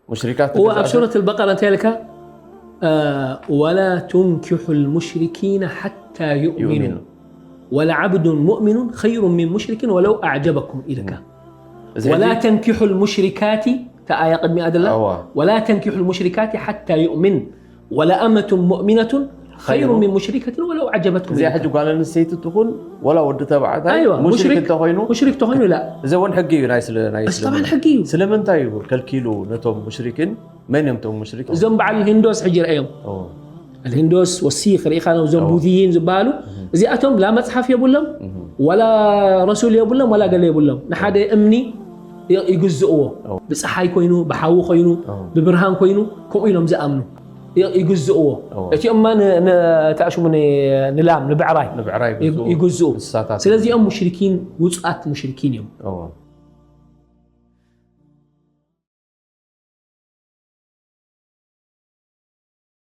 ሙሽሪካት هو ገዛእቲ ኣብ ሱረት البقرة እንታይ ኢልካ? آه، ولا تنكحوا المشركين حتى يؤمنوا يؤمنوا. ولعبد مؤمن خير من مشرك ولو أعجبكم ኢልካ። እዚ ولا ሕጂ- تنكحوا المشركات تا آية ቅድሚኣ ደላ እዋ። ولا تنكحوا المشركات حتى يؤمن ولأمة مؤمنة خير خير. من مشركة ولو أعجبتكم እዚኣ ኢልካ። ሕጂ ጓል ኣንስተይቲ ትኹን ወላ ወዲ ተባዕታይ أيوة، ሙሽሪክ مشرك እንተኾይኑ مشرك ተኾይኑ لا እዚ እውን ሕጊ እዩ ናይ ስለ ናይ بس طبعا እስልምና። ሕጊ እዩ። ስለምንታይ እዩ ከልኪሉ ነቶም ሙሽሪክን? መን እዮም ቶም ሙሽሪክ? እዞም በዓል ሂንዶስ ሕጂ ርእዮም ኦ፣ الهندوس والسيخ ርኢኻ ነው እዞም ኦ። ቡዝይን ዝበሃሉ እዚኣቶም ላ መፅሓፍ የብሎም እህ፣ ወላ ረሱል የብሎም ወላ ገለ የብሎም። ንሓደ እምኒ ይ- ይግዝእዎ። ኦ። ብፀሓይ ኮይኑ፣ ብሓዊ ኮይኑ፣ ኦ። ብብርሃን ኮይኑ ከምኡ ኢሎም ዝኣምኑ ይ- ይግዝእዎ። ኦ። እቲኦማ ን- ን- ታሽሙ ን- ንላም ንብዕራይ ንብዕራይ ይ- ይግዝኡ። እንስሳታት ስለዚኦም ሙሽሪኪን ውፁኣት ሙሽሪኪን እዮም። ኦ፣